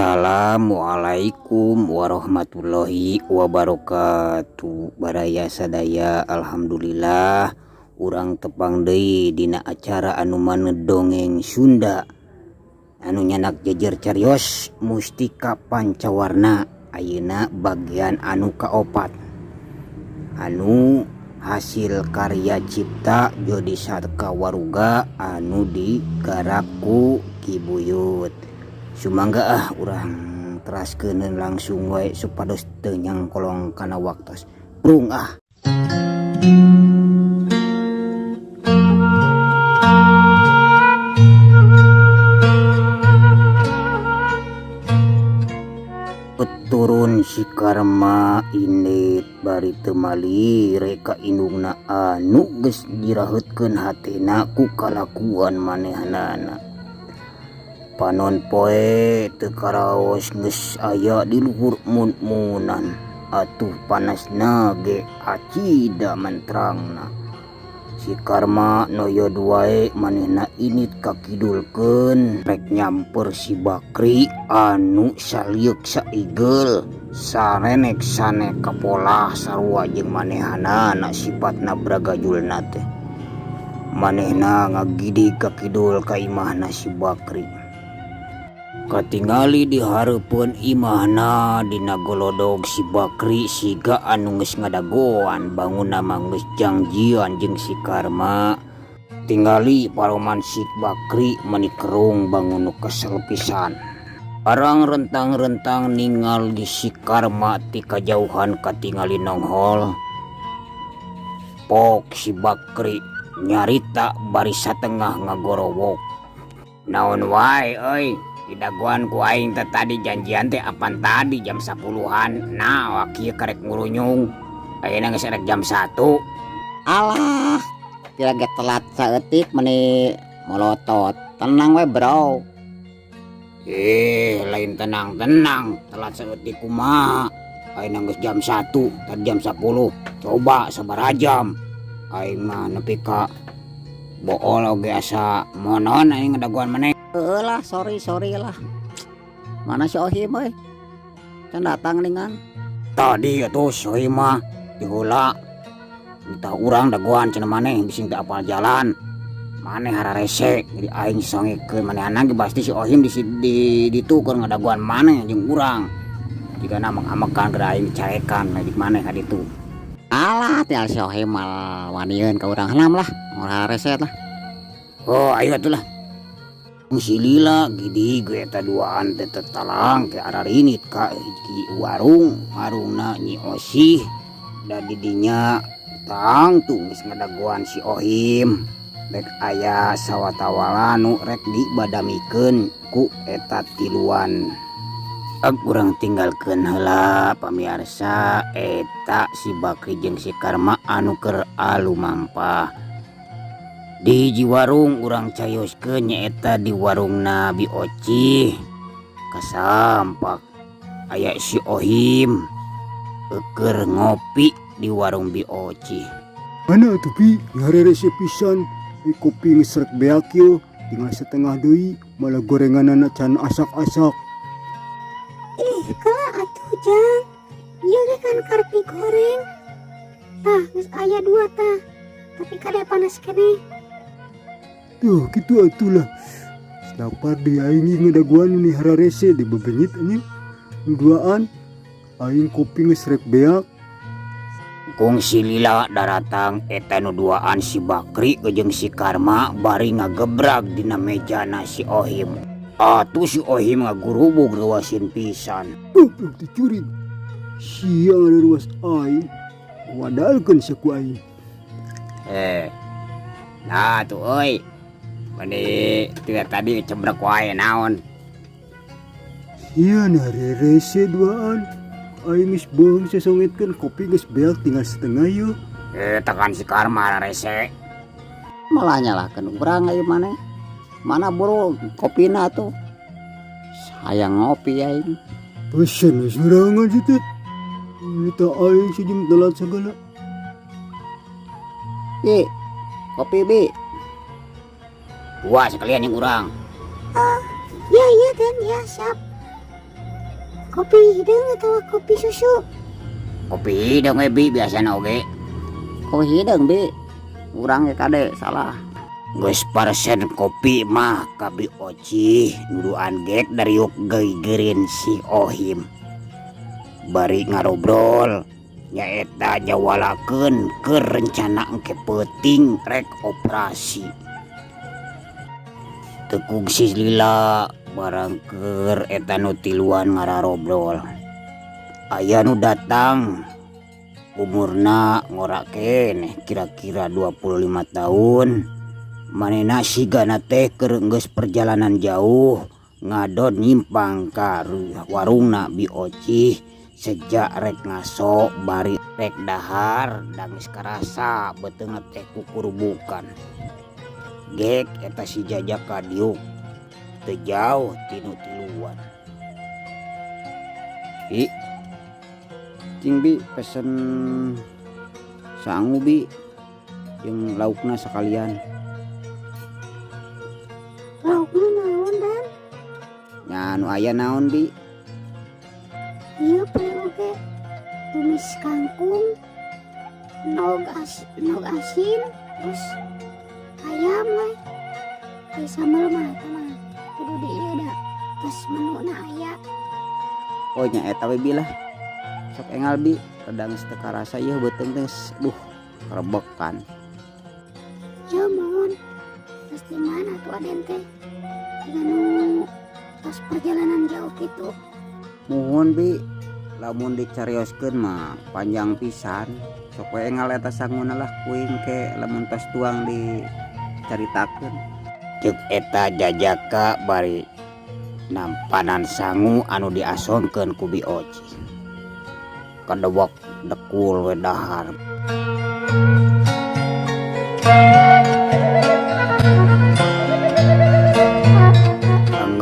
Assalamualaikum warahmatullahi wabarakatuh. Baraya sadaya, alhamdulillah urang tepang deui dina acara anu maneh dongeng Sunda anu nyandak jejer carios Mustika Pancawarna. Ayeuna bagian anu kaopat, anu hasil karya cipta Jodi Sarka Waruga anu digarap ku Ki Buyut. Sumangga ah, urang teraskeun langsung wae supados teu nyangkolong kana waktos. Prung ah. Turun si Karma indit bari teu malire ka indungna anu geus diraheutkeun hatena ku kalakuan manehanana. Panon poe teu karaos geus aya di luhur mun-munan, atuh panasna ge acida mentrangna. Si Karma noyod wae, manehna indit kakidulkeun rek nyamper si Bakri anu salieuk saigel sarenek sanek kapolah sarua jeung manehanana sifatna bragajulna teh. Manehna ngagidig kakidul ka imahna si Bakri. Katingali di hareupeun imahna dina golodog si Bakri siga anu geus ngadagoan bangunna mah geus jangjian jeung si Karma. Tingali paroman si Bakri meuni kerung bangun nu kesel pisan. Barang rentang-rentang ningal di si Karma ti kajauhan katingali nonghol. Pok si Bakri nyarita bari satengah ngagorowok. "Naon wae euy, didagoan ku aing teh tadi, janjian teh apan tadi jam 10-an. Nah, kieu karek ngurunyung. Ayeuna geus erek jam 1." Alah, kira ge telat saeutik meni molotot. Tenang we, bro. Eh, lain tenang-tenang, telat saeutik kumaha? Ayeuna geus jam 1, tadi jam 10. Coba sabaraha jam? Aing mah nepi ka bool oge asa monon aing ngadagoan maneh. Heueuh lah, sorry sorry lah. Mana si Ohim euy? Can datang ningan. Tadi atuh si Ohim mah diheula. Entah urang dagoan cenah maneh bisi teu apal jalan. Maneh hararese, jadi aing songikeun manehna ge pasti si Ohim di ditu keur ngadagoan maneh jeung urang. Jigana amek-amekan keur aing dicarekan jeung maneh ka ditu. Alah, tinggal si Ohim mal wanieun ka urang hanam lah. Moal hararese lah. Oh, ayo atuh lah. Si lila gidi gue eta duaan teh tetalang ke ararinit ka hiji warung, warungna Nyi Osih. Da didinya tangtu geus ngadagoan si Ohim. Rek aya sawatawala nu rek dibadamikeun ku eta tiluan. Ag urang tinggalkeun heula, pamiarsa, eta si Bakri jeung si Karma anu keur alumampah. Di hiji warung urang cayoskeun, nyaeta di warungna Bi Oci. Kasampak aya si Ohim keur ngopi di warung Bi Oci. Mana atuh, Bi? Hararese pisan. Eh, kopi geus rek beak ye, tinggal setengah deui, malah gorenganana can asak-asak. Ih, kela atuh, Jang. Ieu ge kan karep digoreng. Tah, geus aya dua tah. Tapi kade panas keneh. Tuh, kitu atuh lah. Lapar di aing ieu ngadagoan ni hararese di bebenyit anjing. Nu duaan aing kopi geus rek beak. Kungsi lila daratang eta nu duaan si Bakri jeung si Karma bari ngagebrag dina mejana si Ohim. Atuh si Ohim ngagurubug reuaseun pisan. Goblok dicurig. Sia ngaruas aing. Wadalkeun sia ku aing. Eh. Nah tuh euy. Meni tidak tadi cebrek wae naon. Sia na rerese duaan. Aing geus beuheung sasongetkeun kopi geus beak tinggal setengah ye. Eh, tekan si Karma rese. Malah nyalahkeun urang ieu maneh. Mana buru kopina tuh? Hayang ngopi aing. Pesen we sorangan si teh. Eta aing si jeung telat segala. Bi, kopi, Bi. Dua sekalian yang urang. Ya iya Den, ya siap. Kopi hideung atau kopi susu? Kopi hideung we, Bi, biasana oge. Kopi hideung, Bi. Urang ge kade salah. Geus parsen kopi mah ka Bi Oci, nuduan gek dariuk geugerin si Ohim. Bari ngarobrol nyaeta nyawalakeun keur rencana engke peuting rek operasi. Teu kungsi lila barang keur eta nu tiluan ngararobrol. Aya nu datang, umurna ngora keneh kira-kira 25 tahun. Manehna sigana teh keur geus perjalanan jauh ngadon nyimpang ka warungna Bi Oci sejak rek ngaso bari rek dahar da geus karasa beuteungna teh kukurubukan. Gek eta si Jajaka diuk teu jauh tinu tiluan. Bi, cing Bi, pesen sangu, Bi, jeung laukna sekalian. Laukna naon, Dan? Nya anu aya naon, Bi? Ieu paling oge tumis kangkung, endog asin, terus ayam we. Ai sambel mah eta mah kudu di ieu da. Tos menuna aya. Oh, nya eta we, Bi, lah. Sok engal, Bi, rada geus teu karasa ieu beuteung teh geus, duh, kerebekan. Ya mohon. Terus di mana tuh Aden teh? Jiga nu tos perjalanan jauh gitu. Muhun, Bi, lamun dicarioskeun mah panjang pisan. Sok we engal eta sanguna lah kuing ke lamun tos tuang dicaritakeun. Ceuk eta Jajaka bari nampanan sangu anu diasongkeun ku Bi Oci. Kadewek dekul we dahar.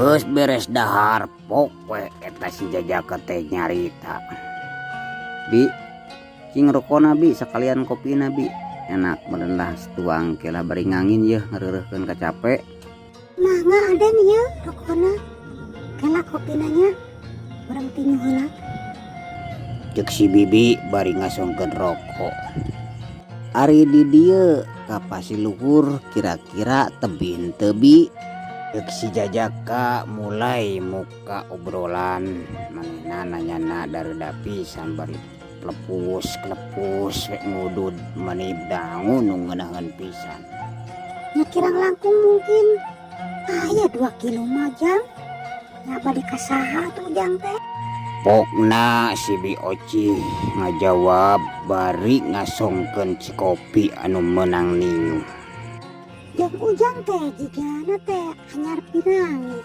Geus beres dahar pok we eta si Jajaka teh nyarita. Bi, cing rokona, Bi, sekalian kopina, Bi. Enak meureun lah tuang ke lah bari ngangin yeuh ngareureurkeun kacape. Mangga, Aden, ieu rokona. Kela kopina nya. Urang tinju heula. Ceuk si Bibi bari ngasongkeun rokok. Ari di dieu ka Pasiluhur kira-kira tebih henteu, Bi? Ceuk si Jajaka mulai muka obrolan manehna nanyana dareuda pisan bari klepus klepus we ngudud mani dangu nu ngeunaheun pisan. Nya kirang langkung mungkin aya 2 kilo mah, Jang. Nya bade ka saha tuh Ujang teh? Pokna si Bi Oci ngajawab bari ngasongkeun cikopi anu meunang ninyu. Jeung Ujang teh jigana teh anyar pinangi.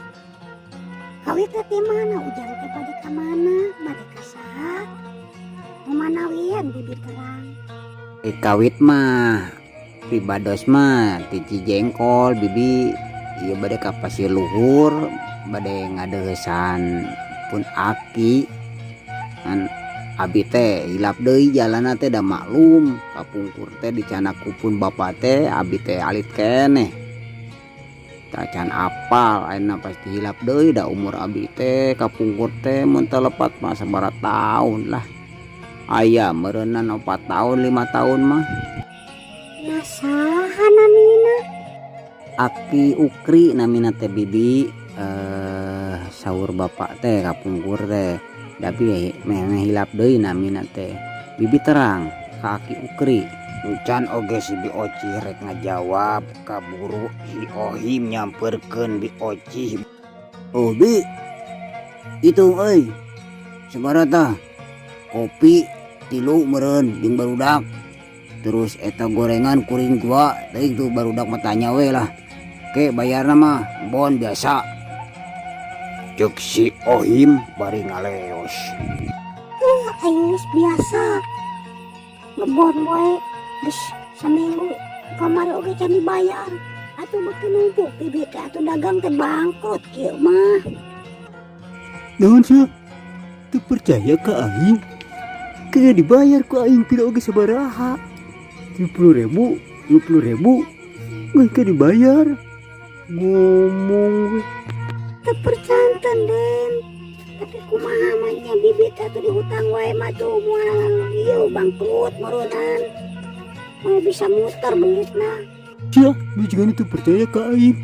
Kawit teh ti mana Ujang teh bade ka mana, bade ka saha? Manawian Bibi terang. Kawit mah pribados mah ti Cijengkol, Bibi. Ieu bade ka Pasiluhur, bade ngadeuheusan pun aki. Kan abi teh hilap deui jalanna teh, da maklum kapungkur teh dicanak ku pun bapa teh abi teh alit keneh. Tacan apal ayeuna pasti hilap deui da umur abi teh kapungkur teh mun teu lepat mah sabaraha taun lah. Aya meureunan 4 tahun 5 tahun mah. Nah, saha namina? Aki Ukri namina teh, Bibi. Saur bapak teh kapungkur teh, tapi meh hilap deui namina teh. Bibi terang ka Aki Ukri? Encan oge si Bi Oci rek ngajawab, kaburu si Ohim nyamperkeun Bi Oci. Oh, Bi, hitung euy, sabaraha tah? Kopi 3 meureun jeung barudak, terus eta gorengan kuring 2 teuing tuh barudak mah tanya we lah. Ke bayarna mah bon biasa. Ceuk si Ohim bari ngaleos. Aing geus biasa ngebon wae geus saminggu kamari oge can dibayar. Atuh beuki numpuk Bibi teh, atuh dagang teh bangkrut kieu mah. Naon sia? Teu percaya ka aing? Kaya dibayar ku aing pira oge sabaraha? 30.000, 20.000, ngan ke dibayar. Ngomong we. Teu percanten, Den. Tapi kumaha mah nya, bibit atuh dihutang wae mah tuh moal ieu, bangkrut meureunnan. Moal bisa muter duitna. Sia, lu jangan itu percaya ka aing.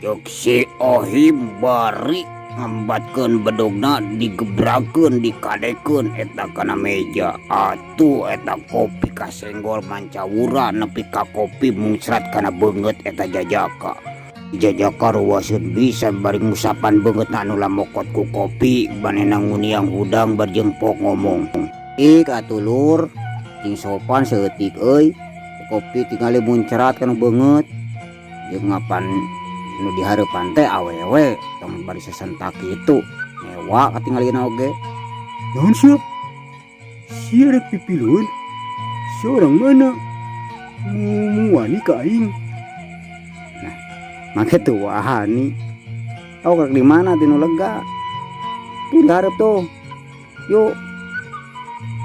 Cek si Ohim bari ngembatkeun bedogna, digebrakeun, dikadekeun eta kana meja. Atuh eta kopi kasenggol mancawura nepi ka kopi mungsrat kana beungeut eta Jajaka. Jajaka ruwaseun bisa bari ngusapan beungeutna anu lamokot ku kopi. Manehna nguniang hudang barjeng pok ngomong. Ik atuh, Lur, cing sopan saeutik euy. Kopi tingali muncrat kana beungeut. Jeung ngapan nu dihareupan teh awewe, tong bari sasentak kitu. Ngewa katingalina oge. Naon sia? Sia rek pipiluan? Seorang mana? Mu wani ka aing? Make tuh wani. Tau rek di mana tinu lega? Tuh dihareup tuh. Yuk.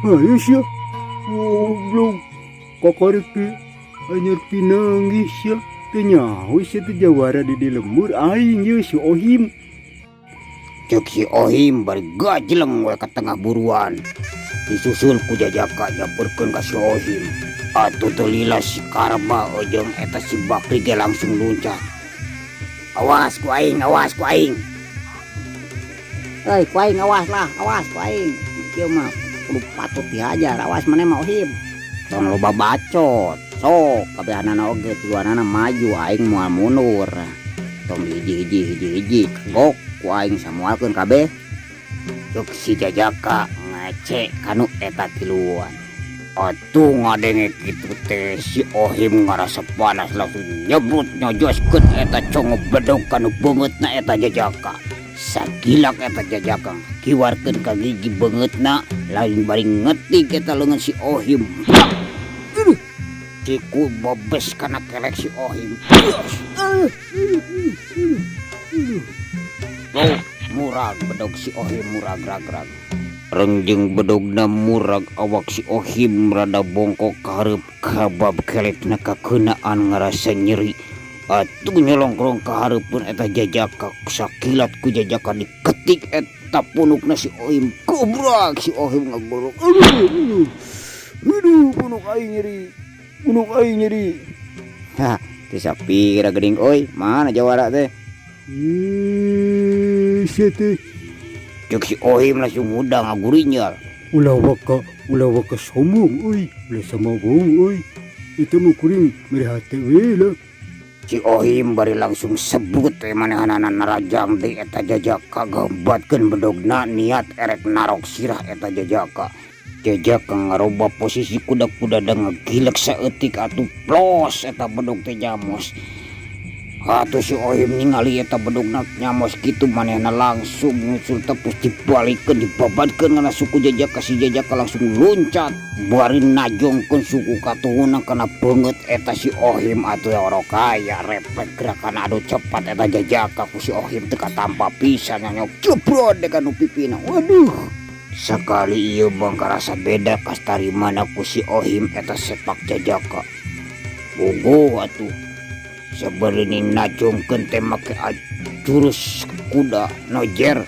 Ayo sia. Goblok. Kakarek ge anyar pinanggih sia. Teu nyaho sia teh jawara di lembur aing ye, si Ohim. Cek si Ohim bari gajleng we ka tengah buruan. Disusul ku Jajaka nyamperkeun ka si Ohim. Atuh teu lila si Karma jeung eta si Bakri ge langsung luncat. Awas ku aing, awas ku aing. Euy, ku aing awas lah, awas ku aing. Kieu mah kudu patut dihajar, awas maneh mah, Ohim. Tong loba bacot. Sok kabehanana oge tiluanana maju, aing moal mundur. Tong hiji-hiji hiji-hiji kagok ku aing samualkeun kabeh. Cek si Jajaka ngece kanu eta tiluan. Atuh ngadenge kitu teh si Ohim ngarasa panas, langsung nyebrut nyojoskeun eta congo bedog kanu beungeutna eta Jajaka. Sagilak eta Jajaka kiwarkeun ka gigi beungeutna, lain bari ngetik eta leungeun si Ohim. Aduh. Siku bobes kana kelek si Ohim. Loh, murag bedog si Ohim, murag rag-rag. Rengjeng bedogna murag, awak si Ohim rada bongkok ka hareup kabab kelekna kakeunaan ngarasa nyeri. Atuh nyolongkrong ka hareupeun eta Jajaka, sakilat ku Jajaka diketik eta punukna si Ohim. Gobrak si Ohim ngagorok. Aduh, aduh. Aduh, punuk aing nyeri. Punuk aing nyeri. Hah, teu sapira geuning euy, mana jawara teh? Ih, sia teh. Cek si Ohim langsung hudang ngagurinyal. Ulah waka sombong euy, ulah samabong euy. Itu mah kuring mere hate we lah. Si Ohim bari langsung sebut teh manehanana narajang deui eta Jajaka, gambatkeun bedogna niat erek narok sirah eta Jajaka. Jajaka ngaroba posisi kuda-kuda da ngagilek saeutik, atuh plos eta bedog teh nyamos. Atuh si Ohim ningali eta bedogna nyamos kitu, manehna langsung nyusul tepus, dibalikeun, dibabadkeun kana suku Jajaka. Si Jajaka langsung loncat bari najongkeun suku katuhuna kana beungeut eta si Ohim. Atuh orokaya refleks gerakan adu cepat eta Jajaka ku si Ohim teu katampa pisan, nyanyok jebrot deh kanu pipina. Waduh, sakali ieu mah karasa beda kastarimana ku si Ohim eta sepak Jajaka. Bogo atuh sabarini najongkeun teh make jurus kuda nojer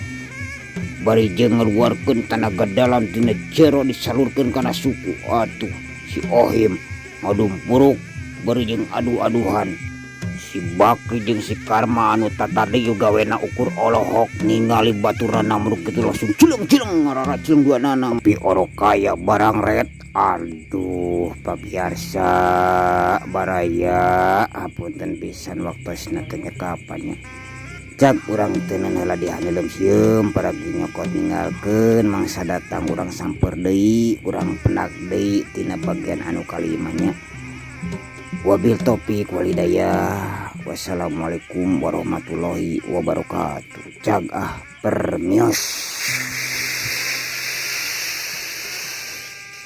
bari jeung ngeluarkeun tenaga dalam tina jero disalurkeun kana suku. Atuh si Ohim ngadumpuruk bari jeung adu-aduhan. Si Bakri jeung si Karma anu tatadi gawena ukur olohok ningali baturana mruk kitu langsung cileng-cileng ngararacileng dua nana pi orokaya barang red. Aduh, pabiarsa baraya, hapunten pisan waktosna teu nyekapan nya. Cak urang teu heula di haneuleum sieum paragi nyokot ninggalkeun, mangsa datang urang samper deui, urang pendak deui tina bagian anu kalima nya. Wabil taufik walhidayah. Wassalamualaikum warahmatullahi wabarakatuh. Cag ah, permios.